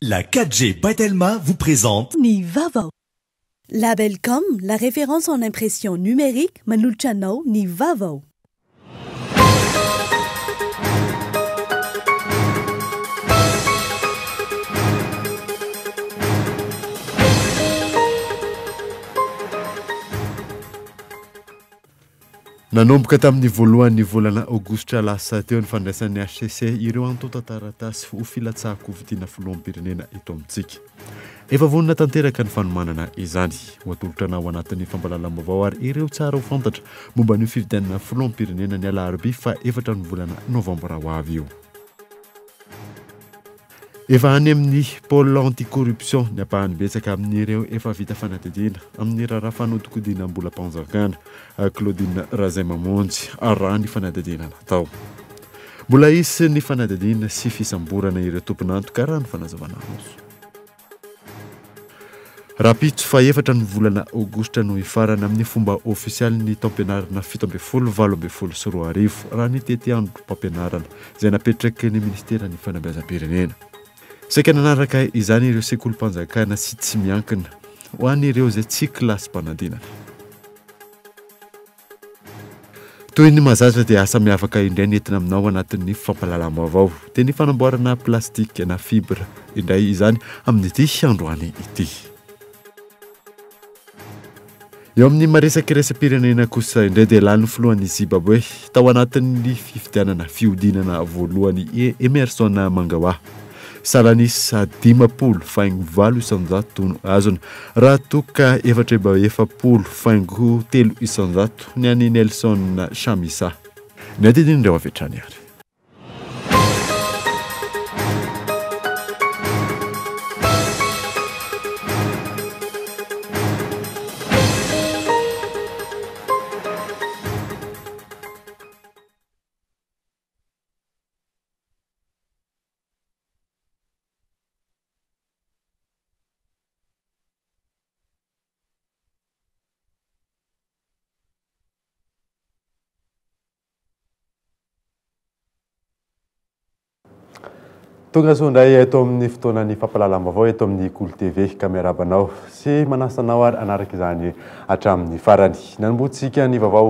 La 4G by Telma vous présente Ny vaovao. Labelcom, la référence en impression numérique, manolotra anao ny vaovao. Nanomboka tamin'ny voalohan'ny volana aogositra lasa teo ny fandraisan'ny HCC ireo antontan-taratasy ho filatsahan-kofidina filoham-pirenena eto amintsika. Efa vonona tanteraka ny fanomanana izany. Ho atolotra anao anatin'ny fampahalalam-baovao ary ireo tsara ho fantatra momba an'io fifidianana filoham-pirenena ny alarobia faha-efatra ny volana novambra ho avy io. Efa any amin'ny pôle anti-corruption ny ampahany betsaka amin'ireo efa vita fanadihadiana amin'ny raharaha fanodikodinam-bolam-panjakana, Claudine Razaimamonjy, raha ny fanadihadiana natao. Mbola hisy ny fanadihadiana sy fisamborana ireo tompon'antoka raha ny fanazavana azo. Rahampitso fahefatra ny volana aogositra no hifarana amin'ny fomba ofisialy ny taom-pianarana 17 2018 raha ny tetiandrom-pampianarana izay napetraky ny minisiteran'ny fanabeazam-pirenena. Saika nanaraka izany ireo sekolim-panjakana sy tsy miankina ho an'ireo izay tsy kilasim-panadinana. Toy ny mahazatra dia asa miavaka indray ny entina aminao anatin'ny fampahalalam-baovao. Dia ny fanamboarana plastique na fibre indray izany amin'ity androany ity. Eo amin'ny maresaka iraisam-pirenena kosa indray dia lanin'ny filohan'i Zimbabwe tao anatin'ny fifidianana fihodinana voalohany i Emmerson Mnangagwa. Salan'isa 50,8% no azony, raha toa ka 44,3% ny an'i Nelson Chamisa. Ny adidin'ireo avy hatrany ary. Tonga soa indray eto amin'ny fotoanan'ny fampahalalam-baovao eto amin'ny Kolo TV ka miarahaba anao sy manasa anao ary hanaraka izany hatramin'ny farany. Nanombohantsika ny vaovao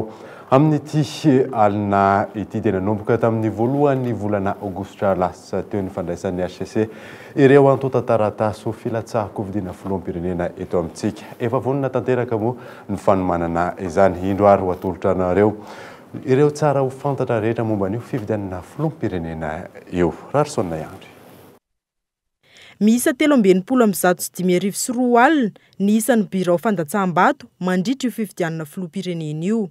amin'ity alina ity dia nanomboka tamin'ny voalohan'ny volana aogositra lasa teo ny fandraisan'ny HCC ireo antontan-taratasy ho filatsahan-kofidina filoham-pirenena eto amintsika. Efa vonona tanteraka moa ny fanomanana izany. Indro ary ho atolotra anareo ireo tsara ho fantatra rehetra momba an'io fifidianana filoham-pirenena io. Rarison Andry. Miisa 263 63 alina ny isan'ny birao fandatsaham-bato mandritra io fifidianana filoham-pirenena io.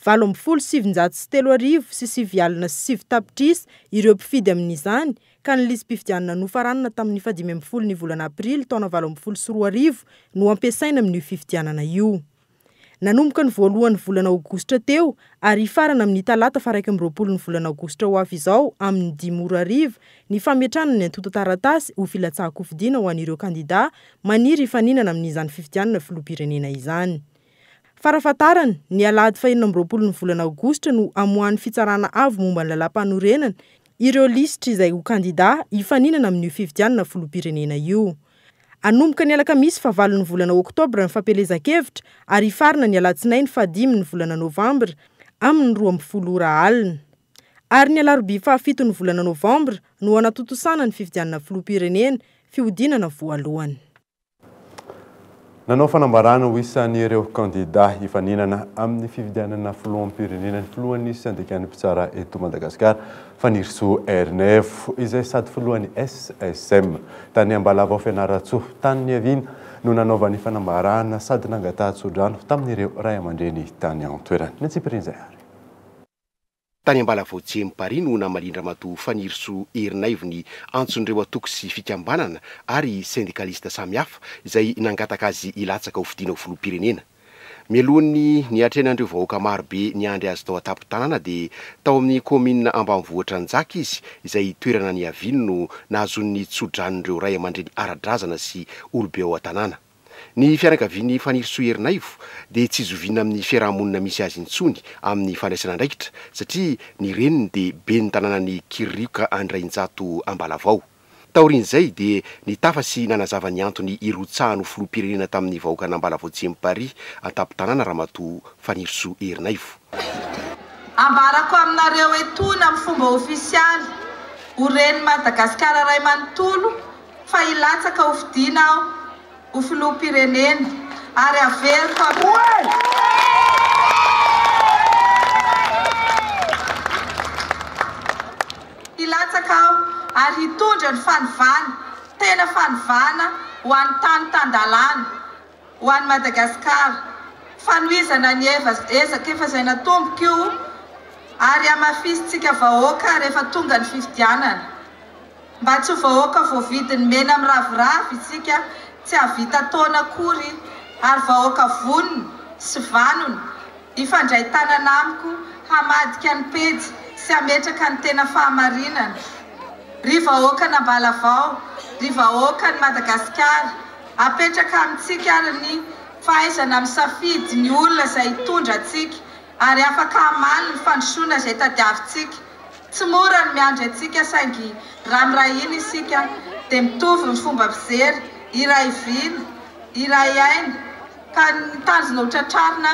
918 909 tapitrisa ireo mpifidy amin'izany ka ny lisi-pifidianana nofaranana tamin'ny faha-15 ny volana aprily taona 2018 no ampiasaina amin'io fifidianana io. Nanomboka ny voalohan'ny volana aogositra teo ary hifarana amin'ny talata faha-21 ny volana aogositra ho avy izao amin'ny 5 ora hariva ny fametrahana ny antontan-taratasy ho filatsahan-kofidina ho an'ireo kandida maniry hifaninana amin'izany fifidianana filoham-pirenena izany. Farafahatarany ny alahady faha-26 ny volana aogositra no amoahan'ny fitsarana avo momba ny lalàm-panorenana ireo lisitra izay ho kandida hifaninana amin'io fifidianana filoham-pirenena io. Hanomboka ny alakamisy fahavalo ny volana oktobra ny fampielezan-kevitra ary hifarana ny alatsinainy faha-5 ny volana novambra amin'ny 12 ora alina. Ary ny alarobia faha-7 ny volana novambra no hanatontosana ny fifidianana filoham-pirenena fihodinana voalohany. Nanao fanambarana ho isan'ireo kandida hifaninana amin'ny fifidianana filoham-pirenena ny filohan'ny sendikan'ny mpitsara eto Madagasikara, Fanirisoa Ernaivo, izay sady filohan'ny SSM. Tany Ambalavao Fianarantsoa, tany niaviana, no nanaovany fanambarana sady nangatahan-tsodrano tamin'ireo ray aman-dreny tany an-toerana. Ny antsipirian'izay ary. Tany Ambalavao Tsiempary no namalian-dRamatoa Fanirisoa Ernaivo ny antson'ireo antoko sy fikambanana ary sendikalista samihafa izay nangataka azy hilatsaka ho fidiana ho filoham-pirenena. Mialohan'ny niatrehan'ireo vahoaka marobe niandry azy tao an-tampon-tanàna dia tao amin'ny kaominina ambanivohitra Anjaka izy izay toerana niaviany no nahazoany tso-dranon'ireo ray aman-dreny ara-drazana sy olobe ao an-tanàna. Ny fianakavian'i Fanirisoa Ernaivo dia tsy zoviana amin'ny fiaraha-monina misy azy intsony amin'ny fandraisana andraikitra satria ny reniny dia ben'ny tanànan'i Kiririoka Andrainjato Ambalavao. Taorian'izay dia nitafa sy nanazava ny antony hirotsahany ho filoham-pirenena tamin'ny vahoakan'Ambalavao Tsiemparihy an-tampon-tanàna Ramatoa Fanirisoa Ernaivo. Ambarako aminareo etoana amin'ny fomba ofisialy ho ren'i Madagasikara iray manontolo fa hilatsaka ho fidiana aho ho filoham-pirenena ary averiko Hilatsaka aho ary hitondra ny fanovana, tena fanovana ho an'ny tany tan-dalàna, ho an'i Madagasikara. Fanohizana ny ezaka efa izay natomboka io ary hamafisintsika vahoaka rehefa tonga ny fifidianana. Mba tsy ho vahoaka voavidin'ny mena miraviravy isika tsy hahavita taona akory ary vahoaka vonona sy vanona hifandray tanana amiko hamadika ny pejy sy hametraka ny tena fahamarinana. Ry vahoakan'Ambalavao, ry vahoakan'i Madagasikara, apetraka amintsika ary ny fahaizana misafidy ny olona izay hitondra antsika ary afaka hamaly ny fandrosoana izay tadiavintsika. Tsy mora ny miandry antsika saingy raha miray hina isika dia mitovy ny fomba fijery, iray vina, iray aina ka ny tanjona ho tratrarina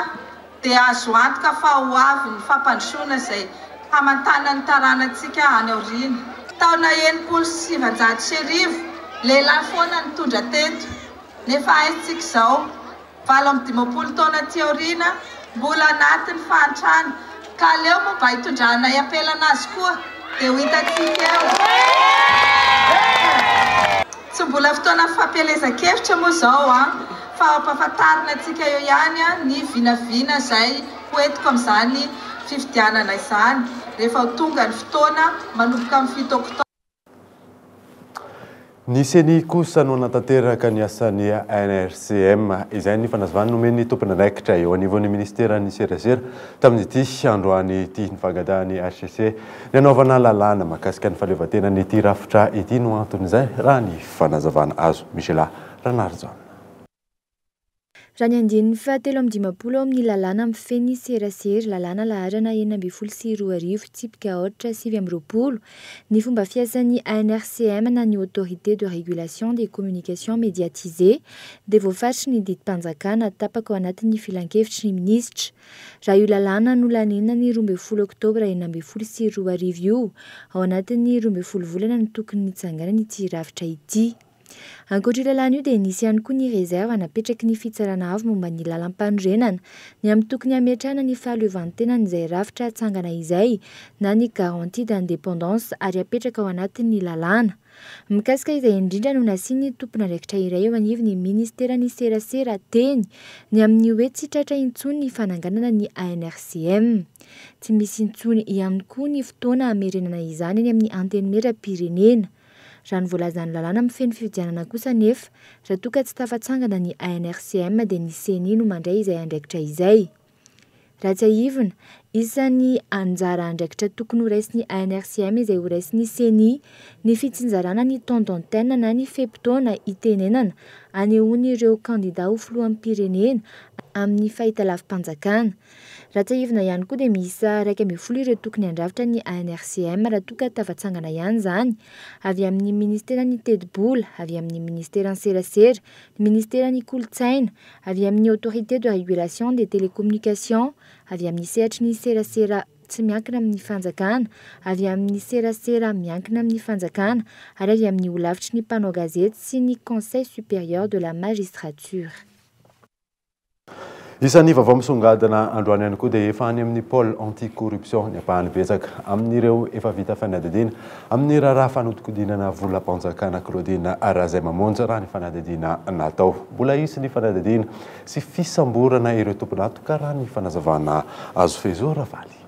dia azo antoka fa ho avy ny fampandrosoana izay hamantana ny taranantsika any aoriana. Taona 1960, lehilahy foana nitondra teto, nefa haintsika izao, 58 taona aty aoriana, mbola anatin'ny fahantrana, ka aleo moa mba hitondranay ampelana azy koa dia ho hitantsika eo. Tsy mbola fotoana fampielezan-kevitra moa izao an, fa ampahafantarina antsika eo ihany ny vinavina izay ho entiko amin'izany fifidianana izany rehefa ho tonga ny fotoana manomboka amin'ny 7 oktobra. Ny Ceni kosa no hanatanteraka ny asan'ny ANRCM, izay ny fanazavana nomen'ny tompon'andraikitra eo anivon'ny minisiteran'ny serasera tamin'ity androany ity. Ny fangatahan'ny HCC ny hanaovana lalàna mahakasika ny fahaleovantenan'ity rafitra ity no anton'izay, raha ny fanazavana azo. Michela Ranarijaona. Raha ny andininy faha-53 ao amin'ny lalàna mifehy ny serasera, lalàna laharana 2016 tsipika aotra 29, ny fomba fiasan'ny ANRCM na ny Autorité de Régulation des Communications Médiatisées dia voafaritry ny didim-panjakana tapaka ao anatin'ny filankevitry ny minisitra. Raha io lalàna nolaniana ny 12 oktobra 2016 io, ao anatin'ny 12 volana no tokony nitsanganan'ity rafitra ity. Ankoatra io lalàna io dia nisy ihany koa ny réserve napetraky ny Fitsarana Avo momba ny Lalàmpanorenana ny amin'ny tokony hametrahana ny fahaleovantenan'izay rafitra hatsangana izay na ny garantie d'indépendance ary hapetraka ao anatin'ny lalàna. Mikasika izay indrindra no nasian'ny tompon'andraikitra iray eo anivon'ny Ministeran'ny Serasera teny ny amin'ny hoe tsy tratra intsony ny fananganana ny ANRCM. Tsy misy intsony ihany koa ny fotoana hamerenana izany eny amin'ny Antenimierampirenena. Raha ny voalazan'ny lalàna mifehy ny fifidianana kosa anefa, raha toa ka tsy tafatsangana ny ANRCM dia ny Ceni no mandray izay andraikitra izay. Raha tsiahivina, isan'ny anjara andraikitra tokony horaisin'ny ANRCM izay horaisin'ny Ceni ny fitsinjarana ny temps d'antenne na ny fe-potoana itenenana anehoan'ireo kandida ho filoham-pirenena amin'ny fahitalavi-panjakana. Raha tsiahivina ihany koa dia miisa 11 ireo tokony handrafitra ny ANRCM raha toa ka tafatsangana ihany izany, avy amin'ny minisiteran'ny tetibola, avy amin'ny minisiteran'ny serasera, ny minisiteran'ny kolontsaina, avy amin'ny Autorité de régulation des télécommunications, avy amin'ny sehatry ny serasera tsy miankina amin'ny fanjakana, avy amin'ny serasera miankina amin'ny fanjakana ary avy amin'ny holafitry ny mpanao gazety sy ny Conseil supérieur de la magistrature. Isan'ny vaovao misongadina androany ihany koa dia efa any amin'ny pôle anti-corruption ny ampahany betsaka amin'ireo efa vita fanadihadiana amin'ny raharaha fanodikodinana volam-panjakana Claudine Razaimamonjy raha ny fanadihadiana natao. Mbola hisy ny fanadihadiana sy fisamborana ireo tompon'antoka raha ny fanazavana azo. Fezo Ravaly.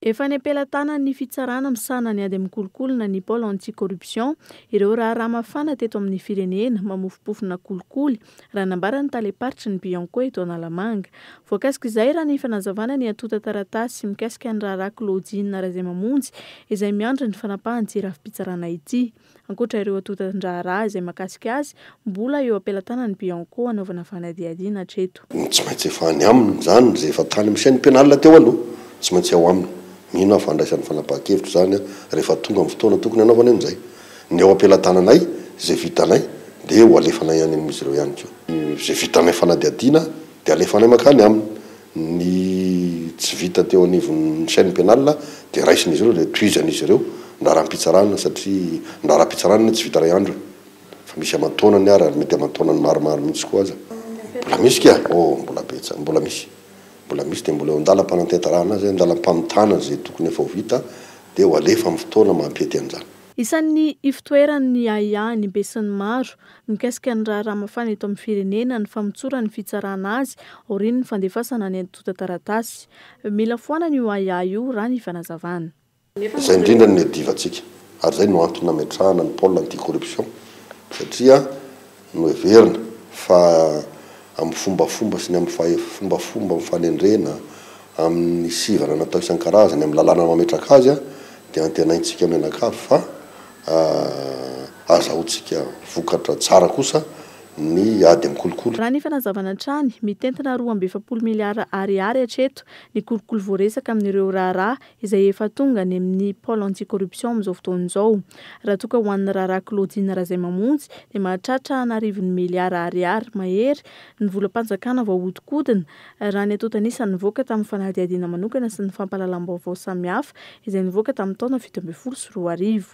Efa any am-pelatanan'ny fitsarana misahana ny ady amin'ny kolikoly na ny Pôle anti-corruption ireo raharaha mafana teto amin'ny firenena mamofompofona kolikoly, raha nambaran'ny talem-paritry ny Bianco eto Analamanga. Voakasik'izay raha ny fanazavana ny antontan-taratasy mikasika ny raharaha Claudine Razaimamonjy izay miandry ny fanapahan'ity rafi-pitsarana ity. Ankoatra ireo antontan-draharaha izay mahakasika azy, mbola eo am-pelatanan'ny Bianco hanaovana fanadihadiana hatreto. Tsy maintsy efa any aminy izany izay efa tany amin'ny chaine pénale teo aloha, tsy maintsy ao aminy. Mino aho fa handraisany fanapahan-kevitra izany rehefa tonga ny fotoana tokony hanaovany an'izay. Ny eo am-pelatananay, izay vitanay dia ho alefanay any amin'izy ireo ihany koa. Izay vitanay fanadihadiana dia alefanay mankany aminy. Ny tsy vita teo anivon'ny chaine pénale dia raisin'izy ireo dia tohizan'izy ireo ny raharaham-pitsarana satria ny raharaham-pitsarana anie tsy vita iray andro e! Fa misy aman-taonany ary ary mety aman-taonany maromaro mihitsy koa aza. Mbola misy ka! Oh, mbola betsaka, mbola misy. Mbola misy dia mbola eo an-dalam-panantentarahana azy, an-dalam-pamitana izay tokony efa ho vita dia ho alefa amin'ny fotoana mampety an'izany. Isan'ny ifotoeran'ny ahiahin'ny besinimaro mikasika ny raharaha mafana eto amin'ny firenena ny famotsoran'ny fitsarana azy aorian'ny fandefasana ny antontan-taratasy. Mila foanana io ahiahy io raha ny fanazavana. Izay indrindra no niadivantsika ary izay no antony nametrahana ny pôle anti-corruption satria noheverina fa amin'ny fombafomba sy ny amin'ny fahe fombafomba amin'ny fanendrena, amin'ny sivana natao isan-karazany, amin'ny lalàna mametraka azy dia antenaintsika mianakavy fa azahoantsika vokatra tsara kosa ny ady amin'ny kolikoly. Raha ny fanazavana hatrany, mitentina 42 miliara ariary hatreto ny kolikoly voaresaka amin'ireo raharaha izay efa tonga any amin'ny pôle anti-corruption amin'izao fotoana izao. Raha toa ka ho an'ny raharaha Claudine Razaimamonjy dia mahatratra an'arivony miliara ariary mahery ny volam-panjakana voahodinkodina, raha ny antontan'isa nivoaka tamin'ny fanadihadiana manokana sy ny fampahalalam-baovao samihafa izay nivoaka tamin'ny taona 2017.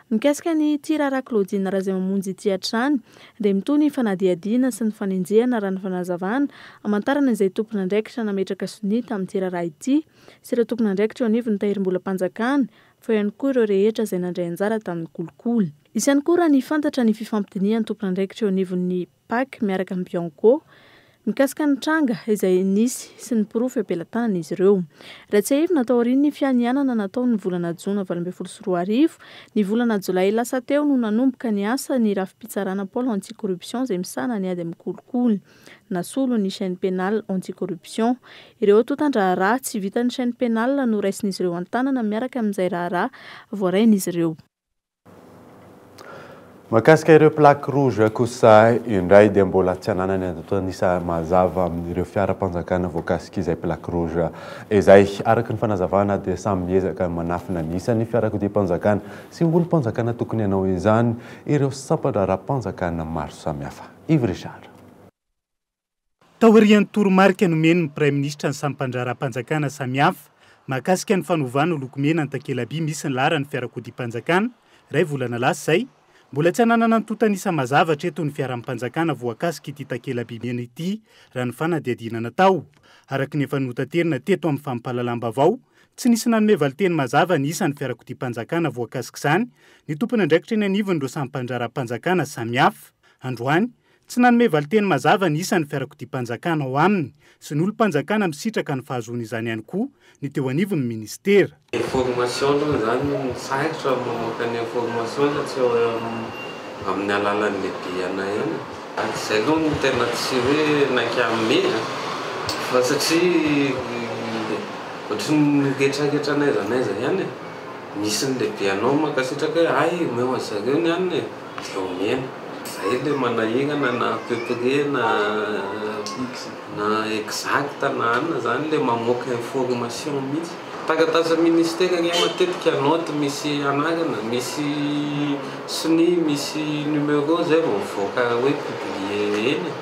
Mikasika ny ity raharaha Claudine Razaimamonjy ity hatrany dia mitohy ny fanadihadiana sy ny fanenjehana raha ny fanazavana, hamantarana izay tompon'andraikitra nametraka sonia tamin'ity raharaha ity sy ireo tompon'andraikitra eo anivon'ny tahirim-bolam-panjakana fa eo ihany koa ireo rehetra izay nandray anjara tamin'ny kolikoly. Hisy ihany koa raha ny fantatra ny fifampidinihan'ny tompon'andraikitra eo anivon'ny Pac miaraka amin'ny Bianco mikasika ny tranga izay nisy sy ny porofo eo am-pelatanan'izy ireo. Raha tsiahivina, taorian'ny fianianana natao ny volana jona 2018, ny volana jolay lasa teo no nanomboka ny asa ny rafi-pitsarana Pôle anti-corruption izay misahana ny ady amin'ny kolikoly. Nasolo ny chaine pénale anti-corruption. Ireo antontan-draharaha tsy vitan'ny chaine pénale no raisin'izy ireo an-tanana miaraka amin'izay raharaha voarain'izy ireo. Mahakasika ireo plaque rouge kosa indray dia mbola tsy ananany antontan'isa mazava amin'ireo fiaram-panjakana voakasik'izay plaque rouge izay. Araka ny fanazavana dia samy miezaka manafina ny isan'ny fiarakodiam-panjakana sy olom-panjakana tokony hanao izany ireo sampan-draharaham-panjakana maro samihafa. Yves Richard. Taorian'ny toromarika nomen'ny Praiminisitra ny sampan-draharaham-panjakana samihafa mahakasika ny fanovana ho loko mena ny takela-by misy ny laharan'ny fiarakodiam-panjakana, iray volana lasa izay, mbola tsy ananana antontan'isa mazava hatreto ny fiaram-panjakana voakasik'ity takela-by mena ity raha ny fanadihadiana natao. Araka ny efa notaterina teto amin'ny fampahalalam-baovao, tsy nisy nanome valinteny mazava ny isan'ny fiarakodiam-panjakana voakasik'izany ny tompon'andraikitra eny anivon'ireo sampan-draharaham-panjakana samihafa. Androany, tsy nanome valinteny mazava ny isan'ny fiarakodiam-panjakana ao aminy sy ny olom-panjakana misitraka ny fahazoana izany ihany koa ny teo anivon'ny minisitera. Information aloha izany sarotra mamoaka ny information fa tsy amin'ny alalan'ny lehibe anay ihany e. Izay aloha no tena tsy hoe naika hanome a, fa satria ohatry ny miretraretra n'aiza n'aiza ihany e. Misy ny lehibe anao mankasitraka hoe hay omeo an-dry zareo ny anona e. Dia omena. Zay le manahirana na à peu près na na exact na anona zany le mamoaka information mihitsy. Taratasy ministera anie matetika note misy anarana, misy sonia, misy numéro zay vao mivoaka hoe publier eny e.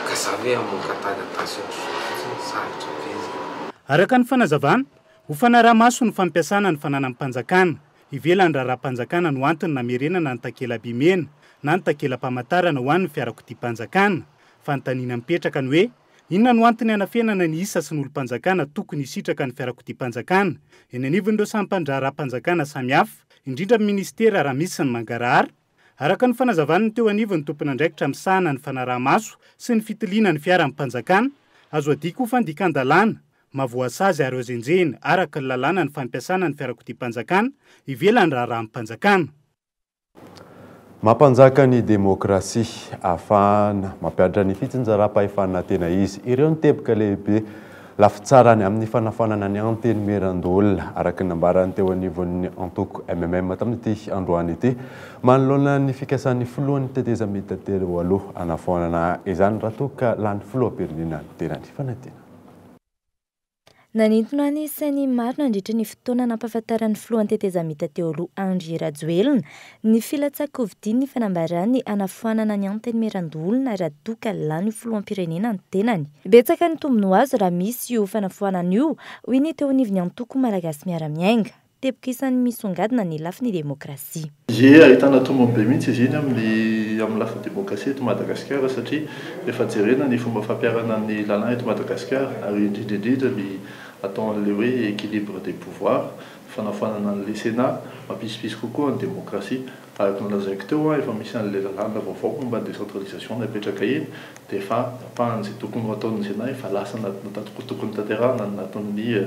Ka za ve hamoaka taratasy ohatr'izao fotsiny, sarotra be zany. Araka ny fanazavana, ho fanaraha-maso ny fampiasana ny fananam-panjakana, Ivelan'ny raharaham-panjakana no antony namerenana ny takela-by mena na ny takela-pamantarana ho an'ny fiarakodiam-panjakana. Fanontaniana mipetraka ny hoe, inona no antony hanafenana ny isa sy ny olom-panjakana tokony hisitraka ny fiarakodiam-panjakana eny anivon'ireo sampan-draharaham-panjakana samihafa, indrindra ny minisitera raha misy ny mangarahara? Araka ny fanazavan'ny teo anivon'ny tompon'andraikitra misahana ny fanaraha-maso sy ny fitiliana ny fiaram-panjakana, azo adika ho fandikan-dalàna Mahavoasazy ary azo enjehina araka ny lalàna ny fampiasana ny fiarakodiam-panjakana ivelan'ny raharaham-panjakana. Mampanjaka ny demokrasia, ahafahana mampihatra ny fitsinjaram-pahefana tena izy. Ireo ny teboka lehibe lafitsarany amin'ny fanafanana ny Antenimierandoholona, araka ny nambaran'ny teo anivon'ny antoko mmm tamin'ity androany ity, manoloana ny fikasan'ny filohan'ny tetezamita teo aloha hanafoanana izany raha toa ka lany filoham-pirenena ny tenany. Fanadina. Nanintona ny sain'ny maro nandritra ny fotoana nampahafantaran'ny filohan'ny tetezamita teo aloha Andry Rajoelina ny filatsahan-kofidiany ny fanambarany hanafoanana ny Antenimierandoholona raha toa ka lany ho filoham-pirenena ny tenany. Betsaka ny tombony ho azo raha misy io fanafoanana io, hoy ny teo anivon'ny antoko Malagasy Miara-Miainga. Teboka isan'ny misongadina ny lafiny demokrasia. Ie, ahitana tombony be mihitsy izy iny amin'ny amin'ny lafiny demokrasia eto Madagasikara satria rehefa jerena ny fomba fampiharana ny lalàna eto Madagasikara ary indrindra indrindra ny atao an'ilay hoe équilibre des pouvoirs, fanafoanana an'ilay Sénat, mampisipisy kokoa ny demokrasia. Araka ny lazaiko teo, efa misy an'ilay lalàna vaovao momba ny décentralisation napetraka iny dia efa ampahan'izay tokony ho ataon'ny Sénat efa lasa tokony tanterahana anatin'ny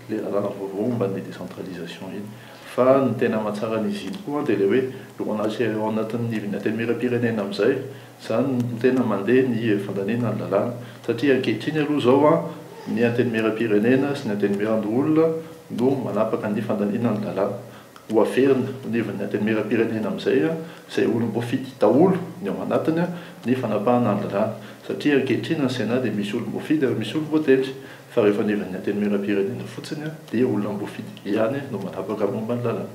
Ilay lalàna vaovao momba ny décentralisation iny. Fa ny tena mahatsara an'izy iny koa dia ilay hoe eo anaty ao anatin'ny ivon'ny antenimierampirenena amin'izay izany no tena mandeha ny fandaniana ny lalàna. Satria ankehitriny aloha izao an, ny antenimierampirenena sy ny antenimierandoholona no manapaka ny fandaniana ny lalàna. Ho averina ho anivon'ny antenimierampirenena amin'izay izay olom-boafidy daholo ny ao anatiny ny fanapahana ny lalàna. Satria ankehitriny ny Sénat dia misy olom-boafidy ary misy olom-boatendry. Fa rehefa anivon'ny Antenimierampirenena fotsiny dia olona voafidy ihany no manapaka momba ny lalàna.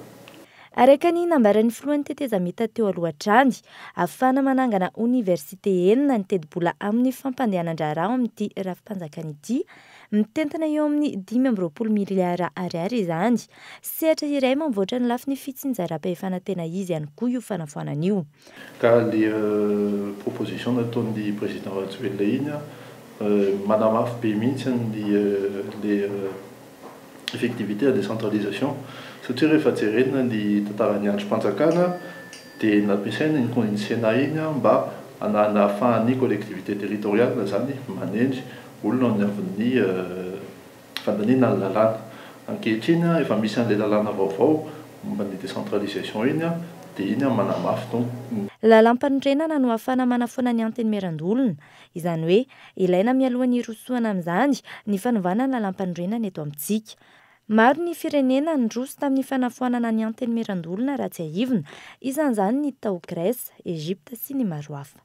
Araka ny nambaran'ny filohan'ny tetezamita teo aloha hatrany, ahafahana manangana oniversite enina ny tetibola amin'ny fampandehanan-draharaha ao amin'ity rafi-panjakana ity. Mitentina eo amin'ny 25 miliara ariary izany. Sehatra iray mamvoatra ny lafiny fitsinjaram-pahefana tena izy ihany koa io fanafoanana io. Ka le proposition nataon'ny président Rajoelina iny Manamafy be mihitsy ny le effectivité la décentralisation satria rehefa jerena ny tantaran'ny andrim-panjakana dia nampiasaina iny iny Sénat iny mba nahafahan'ny collectivité territoriale zany manendry olona ao anivon'ny fandaniana ny lalàna. Ankehitriny efa misy an'ilay lalàna vaovao momba ny décentralisation iny dia iny manamafy donc. Lalàmpanorenana no ahafahana manafoana ny Antenimierandoholona. Izany hoe, ilaina mialohan'ny hirosoana amin'izany ny fanovana ny lalàmpanorenana eto amintsika. Maro ny firenena niroso tamin'ny fanafoanana ny Antenimierandoholona raha tsiahivina, isan'izany ny tao Grèce, Egypte sy ny maro hafa.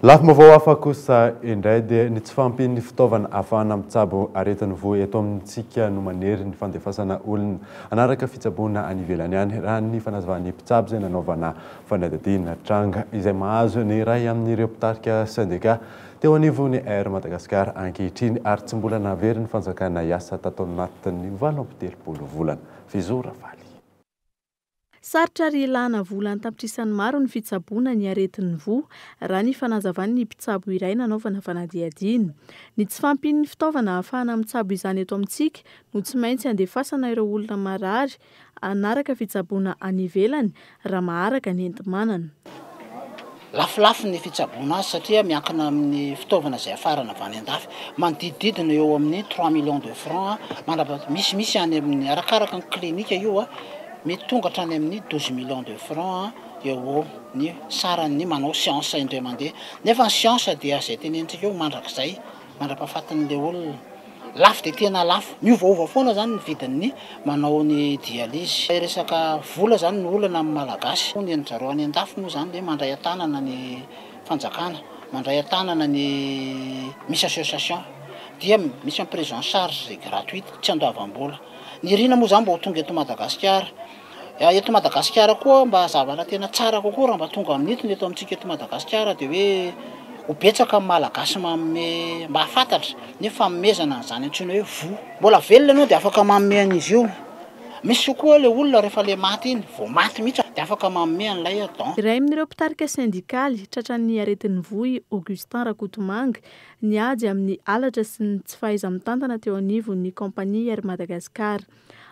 Lafim-baovao hafa kosa indray dia ny tsy fahampian'ny fitaovana ahafahana mitsabo aretin'ny voa eto amintsika no manery ny fandefasana olona hanaraka fitsaboana any ivelany any, raha ny fanazavan'ny mpitsabo izay nanaovana fanadihadiana tranga izay mahazo ny iray amin'ireo mpitarika sendika teo anivon'ny Air Madagascar ankehitriny ary tsy mbola naverin'ny fanjakana hiasa tato anatin'ny 38 volana. Fizo Ravaly. Sarotra ary ilana vola an-tapitrisany maro ny fitsaboana ny aretin'ny voa, raha ny fanazavan'ny mpitsabo iray nanaovana fanadihadiana. Ny tsy fahampian'ny fitaovana ahafahana mitsabo izany eto amintsika no tsy maintsy andefasana ireo olona marary hanaraka fitsaboana any ivelany raha maharaka ny enti-manana. Lafolafo ny fitsaboana azy satria miankina amin'ny fitaovana izay afarana avy any an-dafy. Manodidididina eo amin'ny trois millions de francs mandrapa, misimisy any amin'ny, arakaraka ny klinika io, mety tonga hatrany amin'ny 12 millions de francs eo ho eo ny saran'ny manao séance indray mandeha. Nefa ny séance dia izay tenenintsika eo mandrakizay. Mandra-pahafatin'ilay olona. Lafo dia tena lafo. Miovaova foana izany ny vidin'ny manao ny dialyse. Ilay resaka vola izany no olana amin'ny Malagasy. Ny an-dry zareo any an-dafy moa izany dia mandray an-tanana ny fanjakana, mandray an-tanana ny misy association. Dia misy ny prise en charge gratuite, tsy andoavam-bola. Nirina moa izany mba ho tonga eto Madagasikara. Eto Madagasikara koa mba zavatra tena tsara kokoa raha mba tonga amin'ito ny eto amintsika eto Madagasikara dia hoe ho betsaka ny Malagasy manome mba hahafantatra ny fanomezana an'izany antsoina hoe voa. Mbola velona ianao dia afaka manome an'izy io. Misy koa ilay olona rehefa ilay maty iny, vao maty mihitsy dia afaka manome an'ilay don. Iray amin'ireo mpitarika sendikaly tratran'ny aretin'ny voa i Augustin Rakotomanga, niady amin'ny halatra sy ny tsy fahaiza-mitantana teo anivon'ny kaompania Air Madagascar.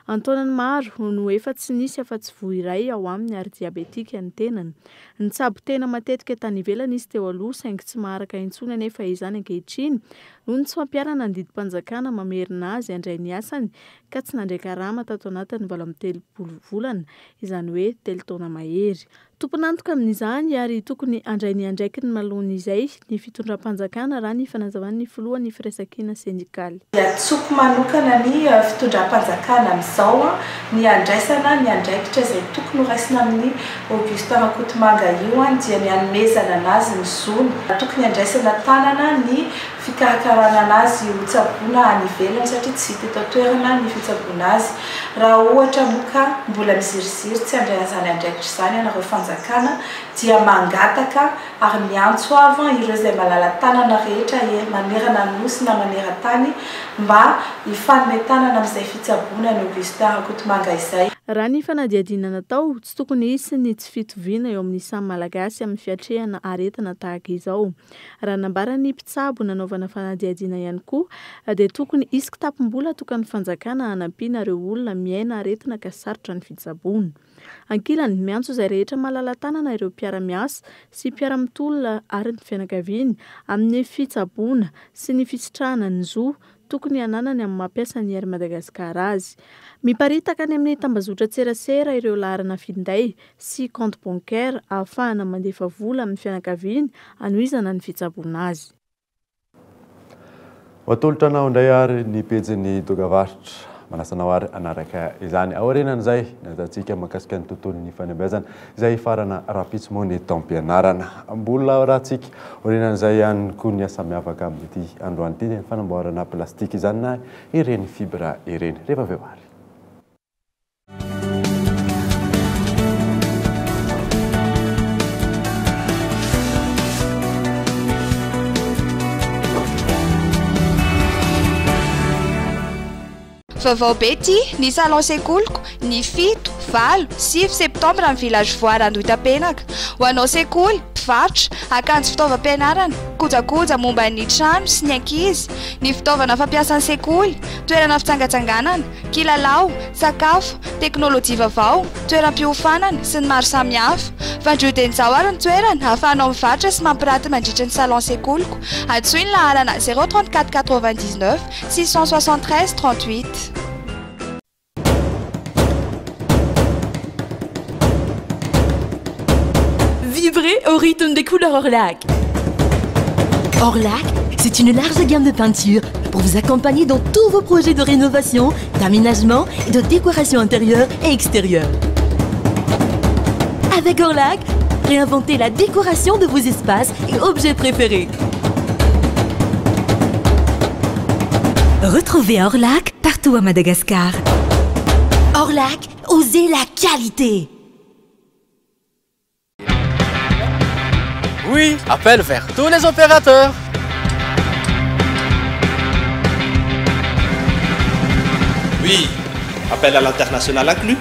An-taonany maro no efa tsy nisy afa-tsy voa iray ao aminy ary diabetika ny tenany. Nitsabo tena matetika tany ivelany izy teo aloha saingy tsy maharaka intsony anefa izany ankehitriny noho ny tsy fampiharana ny didim-panjakana mamerina azy handray ny asany ka tsy nandray karama tato anatin'ny 38 volana, izany hoe telo taona mahery. Tompon'antoka amin'izany ary tokony handray ny andraikiny manoloana izay ny fitondram-panjakana raha ny fanazavan'ny filohan'ny firaisankina sendikaly. Iantsoako manokana ny fitondram-panjakana amin'izao ny handraisana ny andraikitra izay tokony ho raisina amin'i Augustin Rakotomanga io dia ny hanomezana anazy ny zony. Tokony handraisana tanana ny. fikarakarana anazy ho tsaboina any ivelany satria tsy vita eto an-toerana ny fitsaboana azy. Raha ohatra moa ka mbola miziriziry tsy handray an'izany andraikitra izany ianareo fanjakana dia mangataka ary miantso avo ireo izay malala-tanana rehetra manerana ny Nosy na maneran-tany mba hifanome tanana amin'izay fitsaboana an'i Augustin Rakotomanga izay. Raha ny fanadihadiana natao, tsy tokony hisy ny tsy fitoviana eo amin'ny samy Malagasy amin'ny fiatrehana aretina tahaka izao. Raha nambaran'ny mpitsabo nanaovana fanadihadiana ihany koa dia tokony hisy kitapom-bola atokan'ny fanjakana hanampiana ireo olona miaina aretina ka sarotra ny fitsaboana. Ankilany, miantso izay rehetra malala-tanana ireo mpiara-miasa sy mpiara-mitolona ary ny fianakaviany amin'ny fitsaboana sy ny fisitrahana ny zo tokony hananany amin'ny maha mpiasan'ny Air Madagascar azy. Miparitaka any amin'ny tambazotran-tserasera ireo laharana finday sy compte bancaire ahafahana mandefa vola amin'ny fianakaviany hanohizana ny fitsaboana azy. Ho atolotra anao indray ary ny pejin'ny dokavarotra. Manasa anao ary hanaraka izany. Aorianan'izay, ny ahitantsika mahakasika ny tontolon'ny fanabeazana izay hifarana rahampitso moa ny taom-pianarana. Mbola arahantsika aorianan'izay ihany koa ny asa miavaka amin'ity androany ity dia ny fanamboarana plastika izany na ireny fibra ireny. Rehefa avy eo ary. Vaovao be ty, ny salon sekoliko, ny 7, 8, 9 septembre amin'ny village Voara Andohitapenaka. Ho anao sekoly, mpivarotra, akanjo fitaovam-pianarana, kojakoja momba ny trano sy ny ankizy, ny fitaovana fampiasan'ny sekoly, toerana fitsangatsanganana, kilalao, sakafo, teknolojia vaovao, toeram-piofanana, sy ny maro samihafa. Fandroy dia izao ary ny toerana ahafahanao mivarotra sy mampiraty mandritra ny salon sekoliko. Antsoy ny laharana 034 99 673 38. Vibrez au rythme des couleurs Orlac. Orlac, c'est une large gamme de peintures pour vous accompagner dans tous vos projets de rénovation, d'aménagement et de décoration intérieure et extérieure. Avec Orlac, réinventez la décoration de vos espaces et objets préférés. Retrouvez Orlac partout à Madagascar. Orlac, osez la qualité. Oui, appel vers tous les opérateurs. Oui, appel à l'international inclus.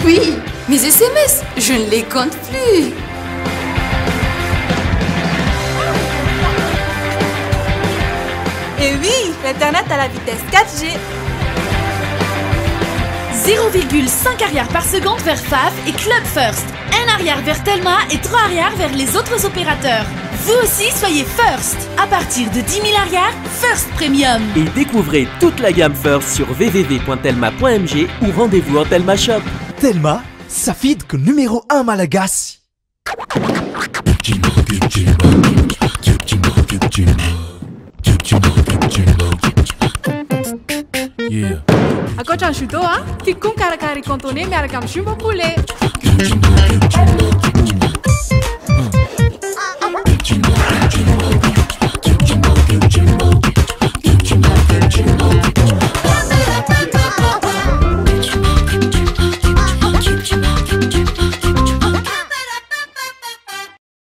Oui, mes SMS, je ne les compte plus. Et oui, l'internet à la vitesse 4G. 0,5 arrière par seconde vers FAF et Club First. 1 arrière vers Telma et 3 arrière vers les autres opérateurs. Vous aussi, soyez First. À partir de 10 000 arrières, First Premium. Et découvrez toute la gamme First sur www.telma.mg ou rendez-vous en Telma Shop. Telma, safidiko numéro 1 malagasy. Ankoatra ny judo a, tiako koa mikarakara riz cantonais miaraka amin'ny jumbo poulet.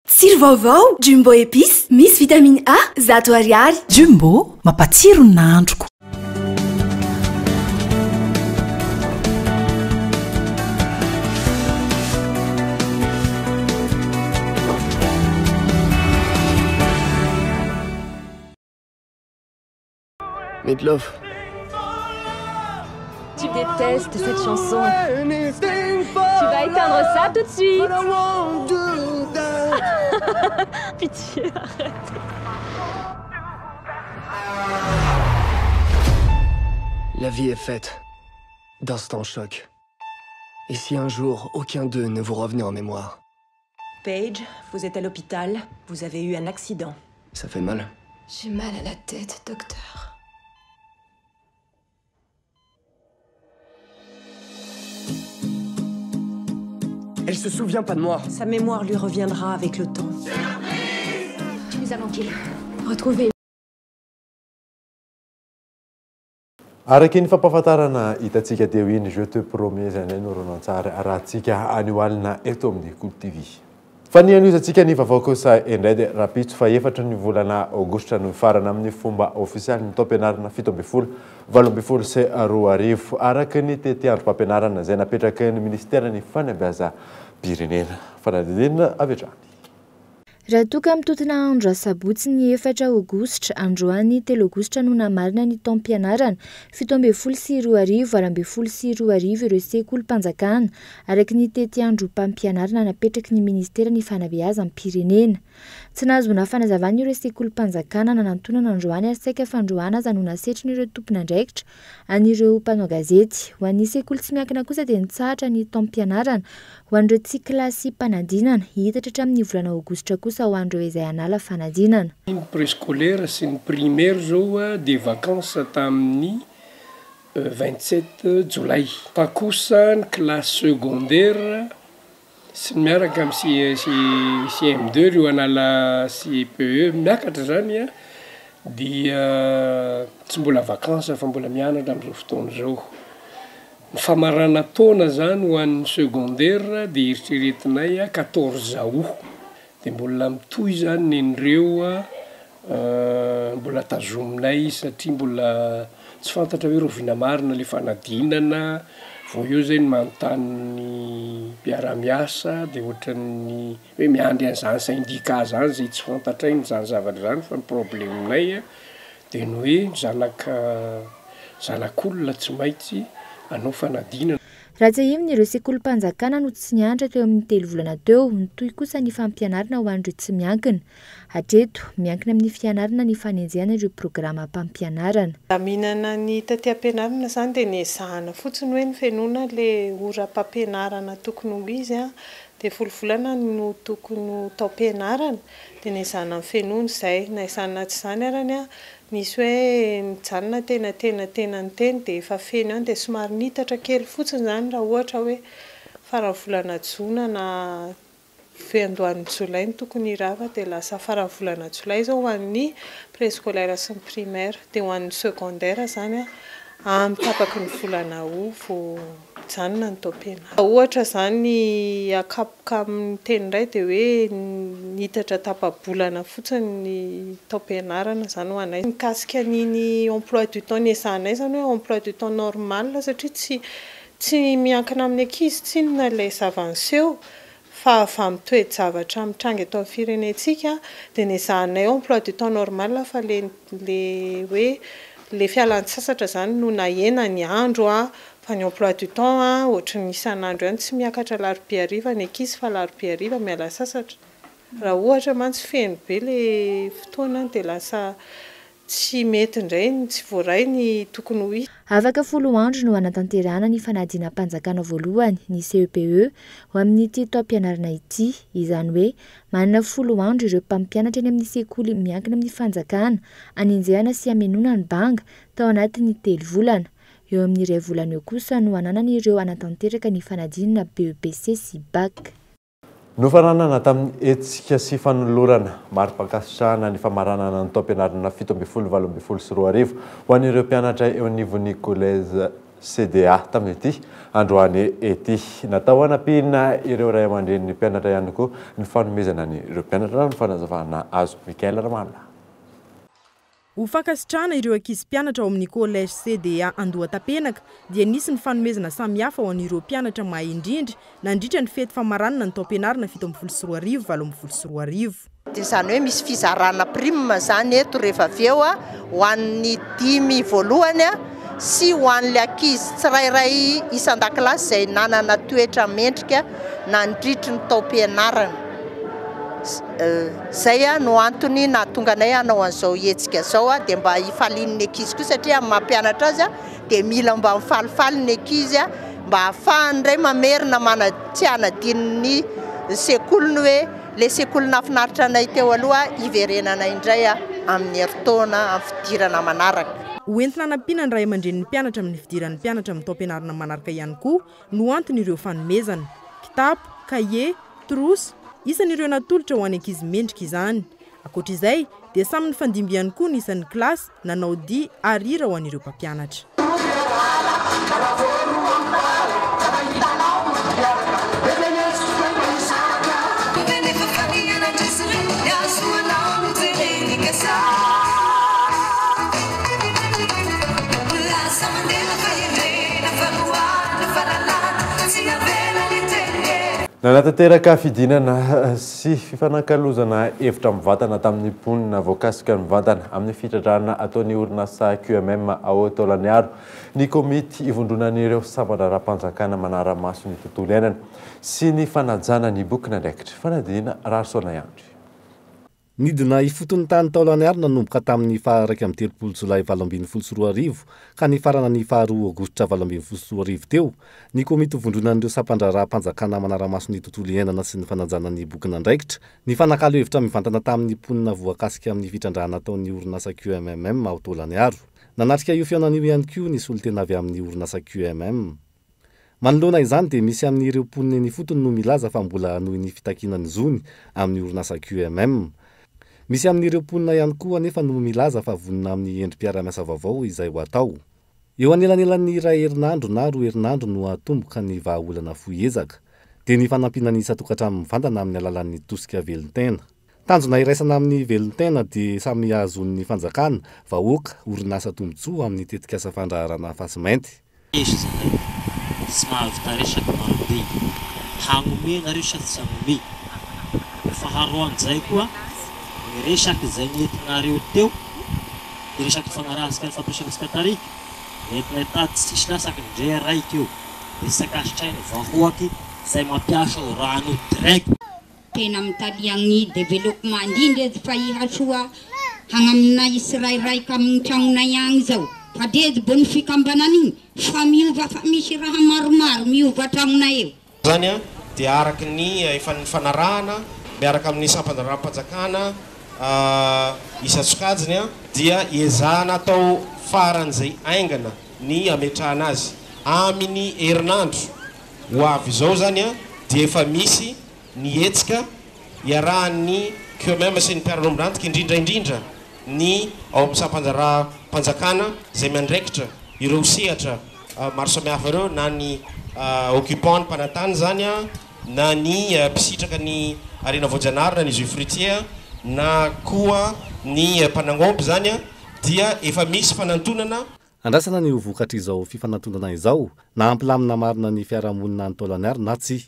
Tsiro vaovao, Jumbo épice, misy vitamine A, 100 ariary. Jumbo, mampatsiro ny nahandroko. Meatloaf. Tu détestes cette chanson. Tu vas éteindre ça tout de suite. Pitié, arrête. La vie est faite d'instants chocs. Et si un jour, aucun d'eux ne vous revenait en mémoire? Paige, vous êtes à l'hôpital, vous avez eu un accident. Ça fait mal. J'ai mal à la tête, docteur. Elle se souvient pas de moi. Sa mémoire lui reviendra avec le temps. nous a manqué. Retrouver. Araka iny fampahafantarana hitantsika teo iny, Je te promets izay indray no horonantsary arahantsika anio alina eto amin'ny Kolo TV. Fa ny hanohizantsika ny vaovao kosa indray dia rahampitso fahefatry ny volana aogositra no hifarana amin'ny fomba ofisialy ny taom-pianarana 2017 18 araka ny tetiandrom-pampianarana izay napetraky ny minisiteran'ny fanabeazam-pirenena. Fanadihadiana avy hatrany. Raha toa ka mitontona andro asabotsy ny efatra aogositra, androany telo aogositra no namarina ny taom-pianarana 2017 2018 ireo sekolim-panjakana araka ny tetiandrom-pampianarana napetraky ny minisiteran'ny fanabeazam-pirenena. Tsy nahazoana fanazavana ireo sekolim-panjakana nanantonana androany ary saika fandroana aza no nasetrin'ireo tompon'andraikitra an'ireo mpanao gazety. Ho an'ny sekoly tsy miankina kosa dia nitsahatra ny taom-pianarana ho an'ireo tsy kilasim-panadinana. Hihitatra hatramin'ny volana aogositra kosa ho an'ireo izay hanala fanadinana. Ny préscolaire sy ny primaire zao dia vacances tamin'ny 27 jolay. Fa kosa ny classe secondaire sy ny miaraka amin'ny CM2 ireo hanala CPE miakatra zany an dia tsy mbola vacances fa mbola mianatra amin'izao fotoana izao. Ny famarana taona zany ho an'ny secondaire dia eritreretinay 14 août. Dia mbola mitohy zany nen'ireo mbola tazominay satria mbola tsy fantatra hoe rahoviana marina le fanadinana, vao eo zay ny manontany ny mpiara-miasa de ohatran'ny hoe miandry an'zany syndicat zany zay tsy fantatray ny zany zavatra zany fa ny problème-nay de ny hoe ny zanaka zanak'olona tsy maintsy hanao fanadinana. Raha tsiahivina ireo sekolim-panjakana no tsy nianatra teo amin'ny telo volana teo, nitohy kosa ny fampianarana ho an'ireo tsy miankina. Hatreto, miankina amin'ny fianarana ny fanenjehana ireo programam-pampianarana. Mihinana ny taty am-pianarana izany dia niezahana fotsiny hoe nofenoina ilay oram-pampianarana tokony ho izy, dia folo volana no tokony ho taom-pianarana, dia niezahana nofenoina izay. Na izany na tsy izany arany, nisy hoe nijanona tena tena tena niteny dia efa feno ihany dia somary nitatra kely fotsiny izany raha ohatra hoe faran'ny volana jona na fiandohan'ny jolay no tokony hirava dia lasa faran'ny volana jolay izao ho an'ny préscolaire sy ny primaire, dia ho an'ny secondaire izany amin'ny tapaky ny volana août vao mijanona ny taom-pianarana. Ohatra izany akapoka amin'ny teny iray dia hoe nitatra tapa-bolana fotsiny ny taom-pianarana izany ho anay. Mikasika an'iny emploi du temps niezahanay izany hoe emploi du temps normal satria tsy tsy miankina amin'ny ankizy tsinona ilay zava-niseho fa avy amin'ny toe-javatra mitranga eto amin'ny firenentsika dia niezahanay emploi du temps normal fa le le hoe le fialan-tsasatra izany no nahena ny andro fa ny emploi du temps ohatry ny isan'andro ihany tsy miakatra alarobia hariva ny ankizy fa alarobia hariva miala sasatra. Raha ohatra mantsy feno be le fotoana dia lasa tsy mety indray tsy voaray ny tokony ho izy. Afaka 10 andro no hanatanterahana ny fanadinam-panjakana voalohany ny CEPE ho amin'ity taom-pianarana ity. Izany hoe manana 10 andro ireo mpampianatra eny amin'ny sekoly miankina amin'ny fanjakana anenjehana sy hamenoana ny banga tao anatin'ny telo volana. Eo amin'ny iray volana eo kosa no hananan'ireo hanatanteraka ny fanadinana BEPC sy BAC. Nofaranana tamin'ny hetsika sy fanolorana mari-pankasitrahana ny famaranana ny taom-pianarana 2017 18 ho an'ireo mpianatra eo anivon'ny collège CDA tamin'ity androany ety. Natao hanampiana ireo ray aman-drenin'ny mpianatra ihany koa ny fanomezana an'ireo mpianatra ny fanazavana azo. Michael Ramalina. Ho fankasitrahana ireo ankizy mpianatra ao amin'ny collège CDA Andohatapenaka dia nisy ny fanomezana samihafa ho an'ireo mpianatra mahay indrindra nandritra ny fety famaranana ny taom-pianarana 2017 2018. Dia izany hoe misy fizarana prime izany eto rehefa avy eo ho an'ny dimy voalohany sy ho an'ilay ankizy tsirairay isan-dakilasy izay nanana toetra mendrika nandritry ny taom-pianarana. Izay no antony nahatonga anay hanao an'izao hetsika izao, dia mba hifalian'ny ankizy koa satria amin'ny maha mpianatra azy dia mila mba mifalifaly ny ankizy mba hahafahany indray mamerina tsy hanadino ny sekoliny hoe ilay sekoly nahafinaritra anay teo aloha hiverenana indray amin'ny herintaona amin'ny fidirana manaraka. Ho entina hanampiana ny ray aman-drenin'ny mpianatra amin'ny fidiran'ny mpianatra amin'ny taom-pianarana manaraka ihany koa no anton'ireo fanomezana. Kitapo, kahie, trousse, isan'ireo natolotra ho an'ny ankizy mendrika izany. Ankoatra izay dia samy nifandimby ihany koa ny isan'ny kilasy nanao dihy ary hira ho an'ireo mpampianatra. Nanatanteraka fidinana sy fifanakalozana hevitra mivantana tamin'ny mponina voakasika mivantana amin'ny fitrandrahana ataon'ny orinasa QMM ao Taolagnaro ny komity ivondronan'ireo sampan-draharaham-panjakana manara-maso ny tontolo iainana sy ny fanajana ny bokin'andraikitra. Fanadihadiana Raharisaona Andry. Nidina ifotony tany Taolagnaro nanomboka tamin'ny faha 31 jolay 2018 ka nifarana ny faha roa aogositra 2018 teo ny komity ivondronan'ireo sampan-draharaham-panjakana manara-maso ny tontolo iainana sy ny fanajana ny bokin'andraikitra nifanakalo hevitra mivantana tamin'ny mponina voakasika amin'ny fitrandrahana ataon'ny orinasa QMMM ao Taolagnaro. Nanatrika io fihaonana io ihany koa ny solontena avy amin'ny orinasa QMM. Manoloana izany dia misy amin'ireo mponina eny ifotony no milaza fa mbola hanohy ny fitakiana ny zony amin'ny orinasa QMM. Misy amin'ireo mponina ihany koa anefa no milaza fa vonona amin'ny endri-piarahamiasa vaovao izay ho atao. Eo anelanelan'ny iray herinandro na roa herinandro no hahatomboka ny vahaolana fohy ezaka, dia ny fanampiana ny isan-tokantrano mivantana amin'ny alalan'ny tosika velon-tena. Tanjona iraisana amin'ny velon-tena dia samy hahazoan'ny fanjakana, vahoaka, orinasa tombontsoa amin'ny tetikasa fandraharana fasimainty. Tezitra zahay tsy mahavita resaky maro be hagnome nareo sa tsy hagnome faharoa amizay koa ny resaky zay nentinareo teo ny resaky ifagnarahantsika nifampiresakantsika tary nentinay tato tsy tsisy lasaky ndre raiky eo de tsy ankasitrainy vahoaky zay mampiasa o rano io direct. Tena mitalia gny développement indrindra izy fa ihasoa hagnaminay tsirairaiky amin'ny tragnonay agny zao fa de izy bo ny fikambanana igny fa miova fa misy raha maromaro miova an-tragnonay eo. Izany dia araka ny efa nifanarahana miaraka amin'ny sampan-draharaham-panjakana isan-tsokajiny dia ezahana atao faran'izay haingana ny hametrahana azy. Amin'ny herinandro ho avy izao izany dia efa misy ny hetsika iarahan'ny QMM sy ny mpiara-miombon'antoka, indrindra indrindra ny ao amin'ny sampan-draharaham-panjakana izay miandraikitra ireo sehatra maro samihafa ireo, na ny occupant, ny mpanantany izany, na ny mpisitraka ny harena voajanahary na ny usufruitier, na koa ny mpanagnomby izany dia efa misy fanantonana. Andrasana ny ho vokatr'izao fifanantonana izao, na hampilamina marina ny fiarahamonina any Taolagnaro na tsia.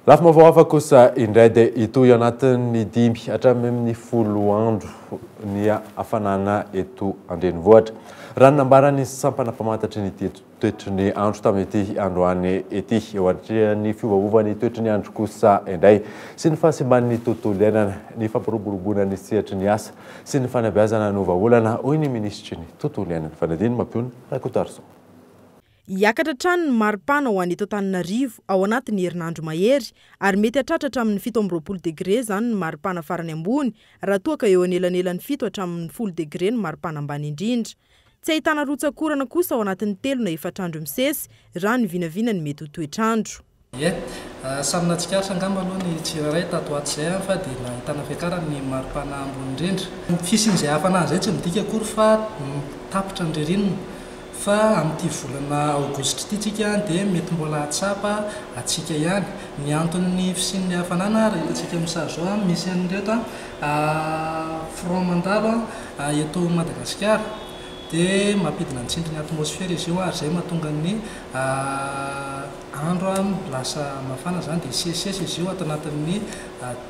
Lafim-baovao hafa kosa indray dia hitohy anatin'ny dimy hatramin'ny 10 andro ny hafanana eto an-drenivohitra. Raha ny nambaran'ny sampana mpamantatry ny toetry ny andro tamin'ity androany ity. Eo anatrehan'ny fiovaovan'ny toetry ny andro kosa indray sy ny fahasimban'ny tontolo iainana, ny fampiroboroboana ny sehatry ny asa sy ny fanabeazana no vahaolana, hoy ny minisitry ny tontolo iainana, Fanadino Mampionona Rakotoarison. Hiakatra hatrany ny maripana ho an'ny eto Antananarivo ao anatin'ny herinandro mahery ary mety hahatratra hatramin'ny 27 degre izany ny maripana farany ambony raha toa ka eo anelanelan'ny 7 hatramin'ny 10 degre ny maripana ambany indrindra. Tsy ahitana rotsak'orana kosa ao anatin'ny telo na efatra andro misesy raha ny vinavina ny mety ho toetr'andro. Ie. Samy nahatsikaritra angamba aloha ny tsirairay tato ho ato izay fa dia nahitana fiakarany ny maripana ambony indrindra. Ny fisian'izay hafanana izay tsy midika akory fa tapitra ny ririnina fa amin'ity volana aogositra ity tsika dia mety mbola hahatsapa hatsiaka ihany. Ny anton'ny fisian'ny hafanana raha hitantsika amin'ny sary izao misy an'ireto front mandalo eto Madagasikara dia mampidina ny tsindrin'ny atmosfera izy io ary izay mahatonga ny andro lasa mafana izany dia hisesisesy izy io ato anatin'ny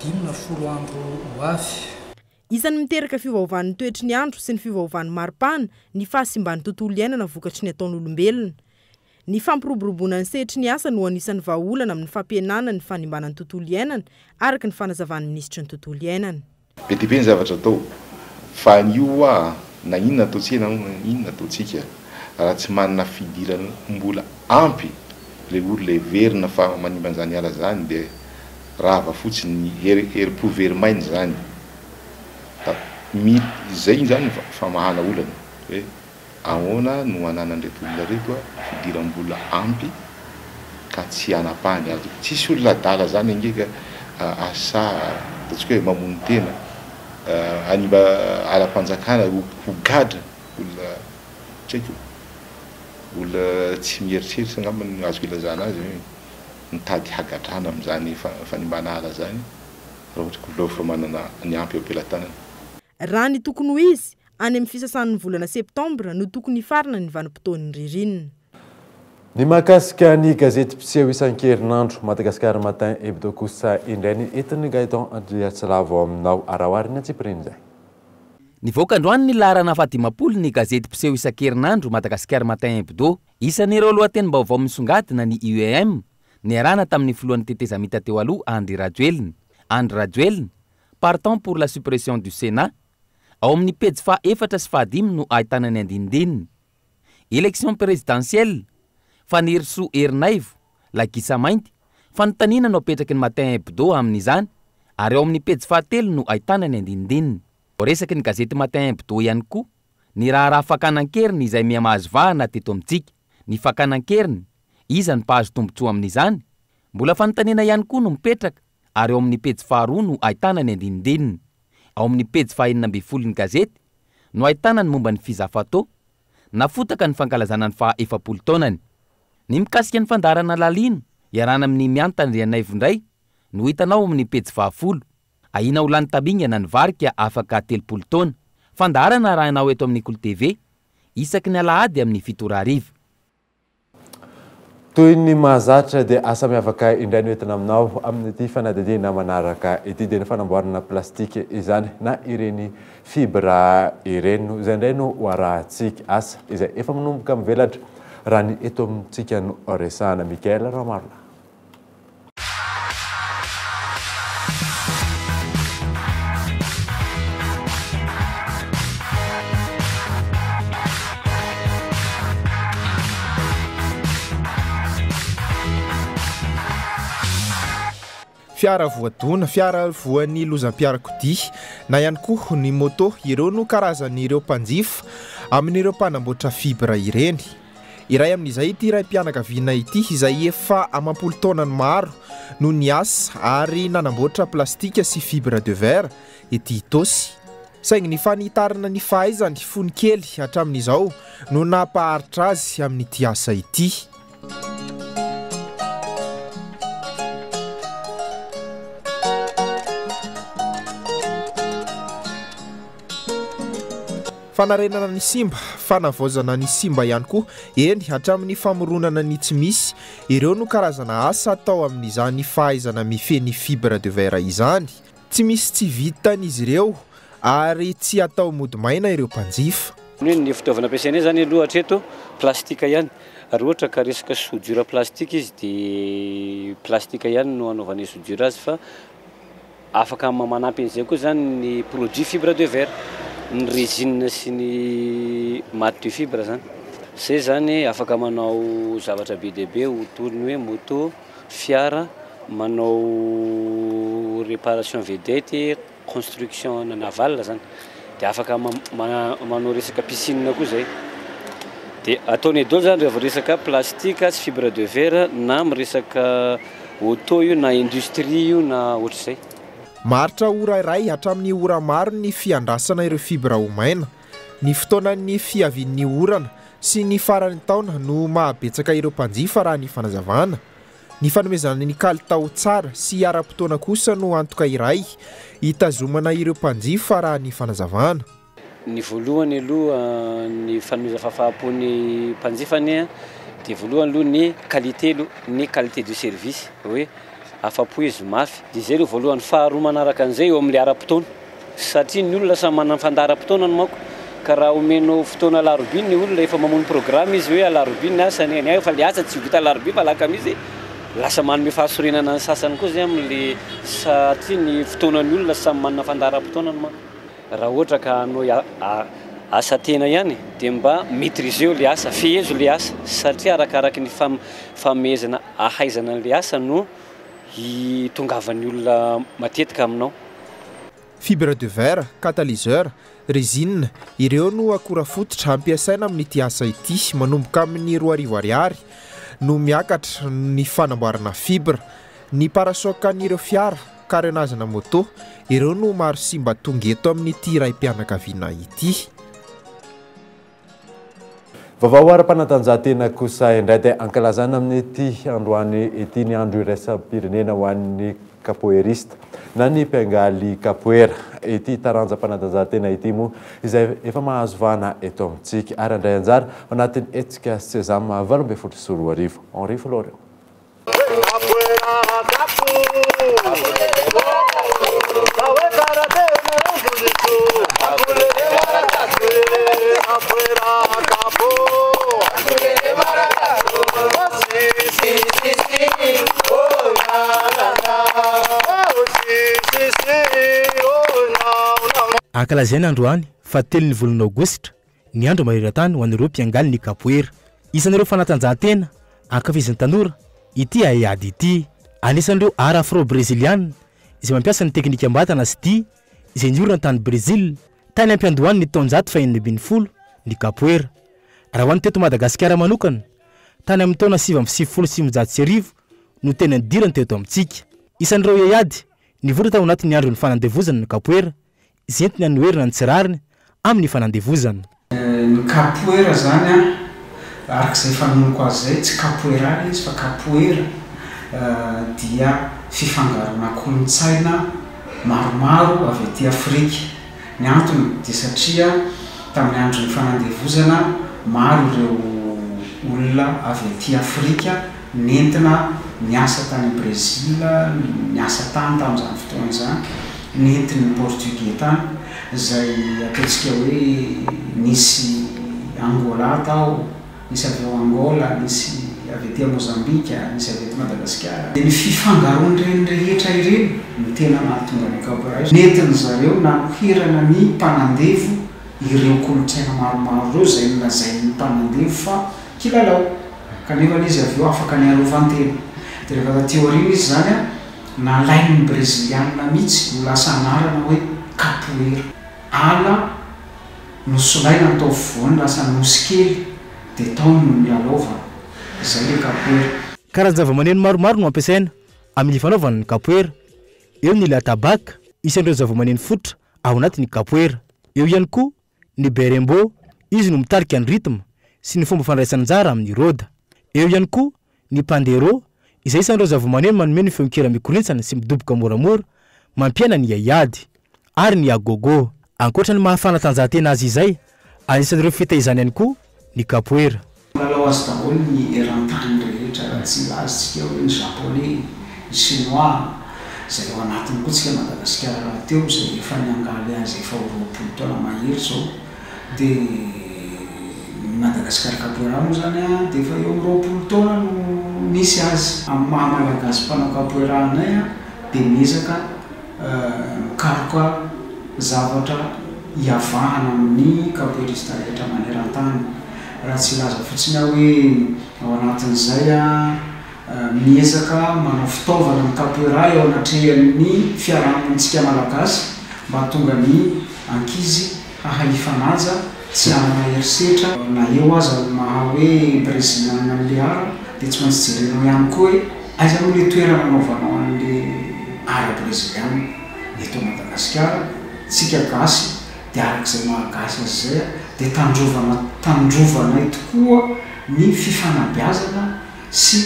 dimy na 10 andro ho avy. Isan'ny miteraka fiovaovan'ny toetry ny andro sy ny fiovaovan'ny maripana ny fahasimban'ny tontolo iainana vokatry ny ataon'olombelona. Ny fampiroboroboana ny sehatry ny asa no anisan'ny vahaolana amin'ny fampihenana ny fanimbana ny tontolo iainana, araka ny fanazavan'ny minisitry ny tontolo iainana. Be dia be ny zavatra atao fa anio hoa na inona ataontsika na inona ataontsika raha tsy manana fidiram-bola ampy ilay olona heverina fa manimba an'izany ala izany dia rava fotsiny ny herim-po very maina izany fa izay izany famahana olana hoe Ahoana no ananan'ireto olona ireto fidiram-bola ampy ka tsy hanapahany azy? Tsisy olona adala zany ange ka asa ataontsika hoe mamono tena hanimba alam-panjakana, ho gadra olona tsy haiko, olona tsy mieritreritra angamba no azoko ilazana azy hoe mitady hagadrana amin'izany fanimbana ala izany raha ohatra ka olona efa manana ny ampy eo am-pelatanana. Raha ny tokony ho izy, any amin'ny fisasan'ny volana septambra no tokony hifarana ny vanim-potoan'ny ririnina. Ny mahakasika ny gazety mpiseho isan-kerinandro, Madagascar Matin Hebdo kosa indray ny entin'i Gaëtan Andriatsilavo aminao. Araho ary ny antsipirian'izay. Nivoaka androany ny laharana fahadimampolo ny gazety mpiseho isan-kerinandro Madagascar Matin Hebdo. Isan'ireo lohatenim-baovao misongadina ny IEM, niarahana tamin'ny filohan'ny tetezamita teo aloha Andry Rajoelina. Andry Rajoelina, partant pour la suppression du Sénat. Ao amin'ny pejy faha efatra sy fahadimy no ahitana ny andinindininy. Élection présidentielle, Fanirisoa Ernaivo, La gisa mainty, fanontaniana no apetraky ny Matin Hebdo amin'izany ary ao amin'ny pejy fahatelo no ahitana ny andinindininy. Voaresaky ny gazety Matin Hebdo ihany koa ny raharaha fakana an-keriny izay miha-mahazo vahana teto amintsika. Ny fakana an-keriny, iza no mpahazo tombontsoa amin'izany? Mbola fanontaniana ihany koa no mipetraka ary ao amin'ny pejy faharoa no ahitana ny andinindininy. Ao amin'ny pejy faha 16 ny gazety no ahitana ny momba ny Fizafato, nafotaka ny fankalazana ny faha 40 taonany. Ny mikasika ny fandaharana Lalino iarahana amin'i Mianta Andrianaivo indray no hitanao ao amin'ny pejy fahafolo. Ahiana ho lany tamingana ny varika afaka 30 taona. Fandaharana arahinao eto amin'ny Kolo TV, isaky ny alahady amin'ny 7 ora hariva. Toy ny mahazatra dia asa miavaka indray no entina aminao amin'ity fanadihadiana manaraka ity dia ny fanamboarana plastika izany na ireny fibre ireny no izay indray no ho arahantsika. Asa izay efa manomboka mivelatra raha ny eto amintsika no resahana. Mickaël Ramarolahy. Fiara voadona, fiara voan'ny lozam-piarakodia na ihany koa ny moto, ireo no karazan'ireo mpanjifa amin'ireo mpanamboatra fibre ireny. Iray amin'izay ity raim-pianakaviana ity izay efa amam-polo taonany maro no niasa ary nanamboatra plastika sy fibre de verre ety Itaosy. Saingy ny fanitarana ny fahaizany fony kely hatramin'izao no nampaharitra azy amin'ity asa ity. Fanarenana ny simba, fanavaozana ny simba ihany koa, eny hatramin'ny famoronana ny tsy misy, ireo no karazana asa atao amin'izany fahaizana mifehy ny fibre de verre izany. Tsy misy tsy vitan'izy ireo ary tsy atao mody maina ireo mpanjifa. Ny hoe ny fitaovana ampiasainay izany aloha hatreto plastique ihany, raha ohatra ka resaka soudure plastique izy dia plastique ihany no anaovanay soudure azy fa Afaka manampy an'izay koa izany ny produit fibre de verre, ny résine sy ny matte de fibre izany. Izay izany afaka manao zavatra be dia be ho toy ny hoe moto, fiara, manao réparation vedette, construction naval izany. Dia afaka manao resaka piscine koa izay. Dia ataonay daholo izany rehefa resaka plastique sy fibre de verre na miresaka auto io na industrie io na ohatr'izay. Maharitra ora iray hatramin'ny ora maro ny fiandrasana ireo fibre ho maina. Ny fotoanan'ny fiavian'ny orana sy ny faran'ny taona no mahabetsaka ireo mpanjifa raha ny fanazavana. Ny fanomezana ny kalitao tsara sy ara-potoana kosa no antoka iray hitazomana ireo mpanjifa raha ny fanazavana. Ny voalohany aloha ny fanomezana fahafaham-po ny mpanjifa anie dia voalohany aloha ny qualité aloha, ny qualité du service hoe afa-po izy mafy dia izay aloha voalohany. Faharoa manaraka an'izay eo amin'ilay ara-potoana satria ny olona samy manana ny fandaharam-potoanany manko ka raha omenao fotoana alarobia ny olona efa mamono programme izy hoe alarobia ny asany, ny ahy efa le asa tsy ho vita alarobia fa alakamisy, lasa manome fahasorenana ny sasany koa izay amin'ilay satria ny fotoanan'ny olona samy manana fandaharam-potoanany manko. Raha ohatra ka hanao asa tena ihany dia mba maîtriser-o ilay asa, fehezo ilay asa satria arakaraky ny famehezana ahaizana an'ilay asa no hitongavan'ny olona matetika aminao. Fibre de verre, catalyseur, résine, ireo no akora fototra ampiasaina amin'ity asa ity. Manomboka amin'ny 2000 ariary no miakatra ny fanamboarana fibre. Ny parachoc an'ireo fiara. carenage-na moto. Ireo no maro simba tonga eto amin'ity raim-pianakaviana ity. Vaovao ara-panatanjahantena kosa indray dia ankalazana amin'ity androany ity ny andro iraisam-pirenena ho an'ny capoeiriste na ny mpiangaly capoeira. Ity taranjam-panatanjahantena ity moa izay efa mahazo vahana eto amintsika ary handray anjara ao anatin'ny hetsika Sesam 2018. Henri Florian. Ankalazaina androany fahatelo ny volana aogositra ny andro maneran-tany ho an'ireo mpiangaly ny capoeira. Isan'ireo fanatanjahantena ankafizin'ny tanora ity haiady ity. Anisan'ireo art afro-breziliana izay mampiasa ny teknikam-batana sy dihy izay niorina tany Brezila tany am-piandohan'ny taonjato fahenina ambin'ny folo ny capoeira. Raha ho an'ny teto Madagasikara manokana, tany amin'ny taona 1999 no tena nidirany teto amintsika. Isan'ireo haiady nivoatra tao anatin'ny andron'ny fanandevozana ny capoeira izay entiny anoherana ny tsy rariny amin'ny fanandevozana. Ny capoeira zany a, arak'izay fanonoko azy zay, tsy capoeira ilay izy fa capoeira dia fifangaroana kolontsaina maromaro avy aty Afrika. Ny antony dia satria tamin'ny andron'ny fanandevozana maro ireo olona avy aty Afrika nentina niasa tany Brezila, niasa tany tamin'izany fotoana izany, nentin'ny Portugais tany, izay ataontsika hoe nisy Angola tao, nisy avy ao Angola, nisy avy aty Mozambika, nisy avy eto Madagasikara. Dia ny fifangaroan'ireny rehetra ireny no tena nahatonga ny capoeira. Nentin-dry zareo nanoherana ny mpanandevo ireo kolontsaina maromaro ireo izay nolazain'ny mpanandevo fa kilalao. Kanefa izy avy eo afaka niarovan-tena. Dia rehefa taty aoriana izy izany an, nalain'ny Brezilianina mihitsy ho lasa anarana hoe capoeira. Ala nosolaina ny tao afovoany lasa nosy kely dia tao no nilalaovana. Izay ilay capoeira. Karazan-javamaneno maromaro no ampiasaina amin'ny fanaovana ny capoeira. Eo ny latabac, isan'ireo zavamaneno fototra ao anatin'ny capoeira. Eo ihany koa ny berimbau, izy no mitarika ny rythme sy ny fomba fandraisana anjara amin'ny roda. Eo ihany koa ny pandeiro, izay isan'ireo zavamaneno manome ny feon-kira mikorintsana sy midoboka moramora, mampiaina ny haiady. Ary ny agogo. Ankoatra ny maha fanatanjahantena azy izay, anisan'ireo fitaizana ihany koa ny capoeira. Milalao azy daholo ny eran-tany rehetra raha tsy hilaza isika hoe ny japonais, ny chinois, izay ao anatiny koa tsika Madagasikara rahateo izay efa niangaly azy efa ho 20 taona mahery izao dia ny Madagascar Capoeira moa izany dia efa eo amin'ny 20 taona no nisy azy. Amin'ny maha Malagasy mpanao capoeira anay dia miezaka mikaroka zavatra hiavahana amin'ny capoeirista rehetra maneran-tany. Raha tsy hilaza fotsiny aho hoe ao anatin'izay miezaka manao fitaovana ny capoeira eo anatrehan'ny fiarahamonintsika Malagasy mba hahatonga ny ankizy hahay hifanaja, tsy hanana herisetra, na eo aza ny maha hoe brezilianina an'le art dia tsy maintsy jerenao ihany koa hoe aiza moa le toerana anaovanao an'le art brezilianina, eto Madagasikara, tsika gasy dia arak'izay maha gasy azy izay dia tandrovana tandrovanay tokoa ny fifanabeazana sy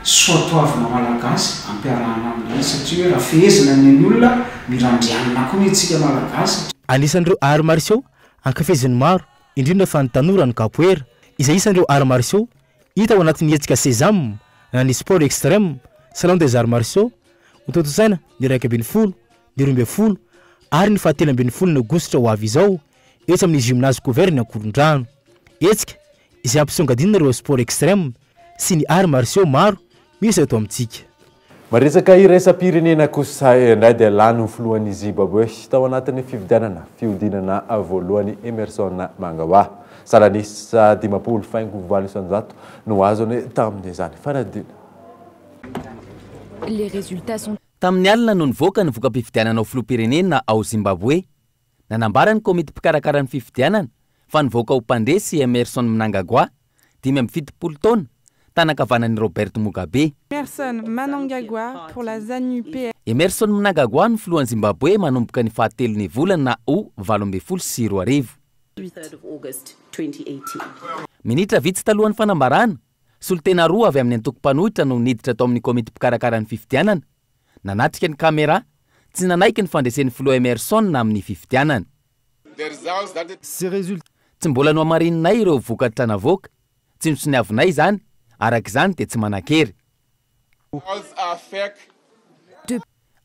soatoavina malagasy ampiarahana amin'ilay satria hoe raha fehezina ny an'ny olona mila andrianina koa ny antsika malagasy. Anisan'ireo arts martiaux ankafizin'ny maro, indrindra fa ny tanora ny capoeira, izay isan'ireo arts martiaux hita ao anatin'ny hetsika Sesam na ny Sport Extrême Salon des Arts Martiaux hotontosaina ny 11, ny 12 ary ny fahatelo ambin'ny folo aogositra ho avy izao etsy amin'ny gymnase couvert ny Ankorondrano. Hetsika izay hampisongadinana ireo sport extrême sy ny arts martiaux maro misy eto amintsika. Maresaka iraisam-pirenena kosa indray dia lany ho filohan'ny Zimbabwe tao anatin'ny fifidianana fihodinana voalohany Emmerson Mnangagwa. Salanisa 50,8% no azony tamin'izany fanadina. Les résultats sont Tamin'ny alina no nivoaka ny voka-pifidianana ho filoham-pirenena ao Zimbabwe. Nanambara ny komity mpikarakara ny fifidianana fa nivoaka ho mpandresy Emmerson Mnangagwa, 75 taona, tanan-kavanan'i Robert Mugabe. Emmerson Mnangagwa pour la ZANU-PF. Emmerson Mnangagwa no filohan'i Zimbabwe manomboka ny fahatelon'ny volana Août 2018. Minitra vitsy talohan'ny fanambarana, solontena roa avy amin'ny antoko mpanohitra no niditra tao amin'ny komity mpikarakara ny fifidianana, nanatrika ny camera, tsy nanaiky ny fandresen'ny filoha Emmerson amin'ny fifidianana. Tsy mbola nohamarininay ireo vokatra navoaka, tsy nosoniavinay izany, araka izany dia tsy manan-kery.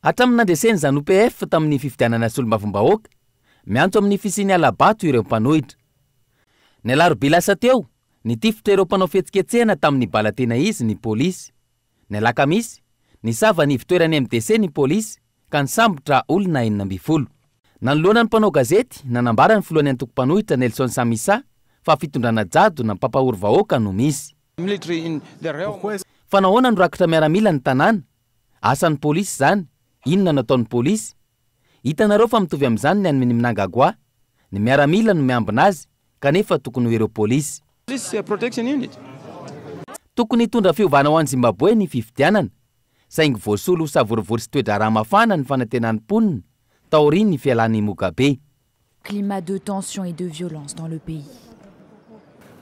Hatramin'ny nandresen'ny Zanu-PF tamin'ny fifidianana solombavambahoaka, miantso amin'ny fisian'ny hala-bato ireo mpanohitra. Ny alarobia lasa teo, nitifitra ireo mpanao fihetsiketsehana tamin'ny bala tena izy ny polisy. Ny alakamisy, nisava ny ivotoeran'ny MDC ny polisy ka nisambotra olona 16. Nanoloana ny mpanao gazety, nanambara ny filohan'ny antoko mpanohitra Nelson Chamisa fa fitondrana jadona mpampahory vahoaka no misy. Fa nahoana no rakotra miaramila ny tanàna? Asan'ny polisy izany, inona no ataon'ny polisy? Hitanareo fa mitovy amin'izany ny an'i Mnangagwa, ny miaramila no miambina azy kanefa tokony ho ireo polisy. Tokony hitondra fiovana ho an'i Zimbaboe ny fifidianana, saingy voasolo ho savorovoro sy toe-draharaha mafana ny fanantenan'ny mponina taorian'ny fialan'i Mugabe. Climat de tension et de violence dans le pays.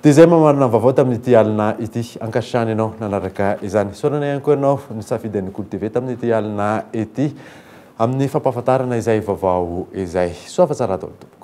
Dia izay mamarana ny vaovao tamin'ity alina ity. Ankasitrahana ianao nanaraka izany. Isaorana ihany koa ianao nisafidy an'ny Kolo TV tamin'ity alina ity amin'ny fampahafantarana izay vaovao izay. Soava tsara daholo tompoko.